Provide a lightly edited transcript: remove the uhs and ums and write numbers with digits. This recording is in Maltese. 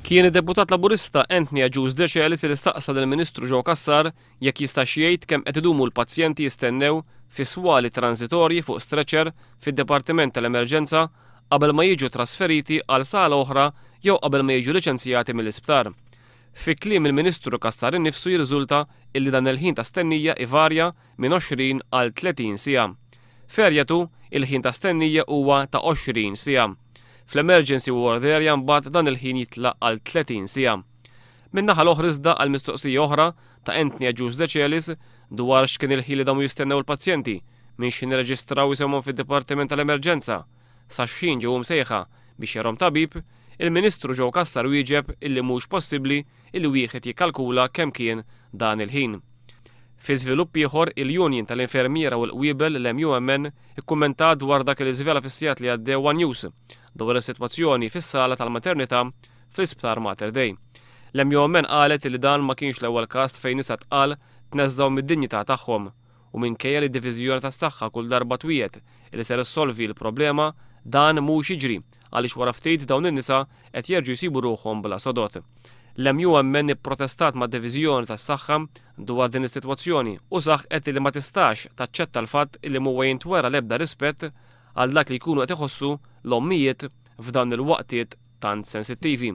Kien id-Deputat Laburista Anthony Agius Decelis li staqsa lill-Ministru Joe Cassar jekk jistax jgħid kemm qed idumu l-pazjenti jistennew fi swali transitorji fuq stretcher fid-Dipartiment tal-Emerġenza qabel ma jiġu trasferiti għal sala oħra jew qabel ma jiġu liċenzjati mill-isptar. Fi kliem il-Ministru Cassar innifsu jirriżulta illi dan il-ħin ta' stennija ivarja minn 20 għal 30 siegħa. F'Area 2, il-ħin ta' stennija huwa ta' 20 siegħa. Fl-Emergency Ward Area mbagħad dan il-ħin jitla' għal 30 siegħa. Min-naħa l-oħra iżda għal mistoqsija oħra ta' Anthony Agius Decelis dwar x'kien il-ħin li damu jistennew il-pazjenti minn x'ħin irreġistraw isimhom fid-Dipartiment tal-Emerġenza sa x'ħin ġew imsejħa biex jarhom tabib, il-Ministru Joe Cassar wieġeb illi mhux possibbli illi wieħed jikkalkula kemm kien dan il-ħin. Fi żvilupp ieħor, il-Union tal-Infermiera u l-Qwiebel, l-MUMN, ikkummentat dwar dak li żvela fis-sigħat li għaddew one News dwar is-sitwazzjoni fis-sala tal-maternità fl-Isptar Mater Dei. L-MUMN qalet li dan ma kienx l-ewwel każ fejn nisa tqal tneżżgħu mid-dinjità tagħhom u minkejja li d-Diviżjoni tas-Saħħa kull darba twiegħed li ser issolvi l-problema, dan mhux jiġri għaliex wara ftit dawn in-nisa qed jerġgħu jsibu ruħhom bla sodod. L-MUMN ipprotestat mad-Diviżjoni tas-Saħħa dwar din is-sitwazzjoni u saħqet li ma tistax taċċetta l-fatt li m'huwa jintwera l-ebda rispett għal dak li jkunu qed iħossu l-ommijiet f'dawn il-waqtiet tant sensittivi.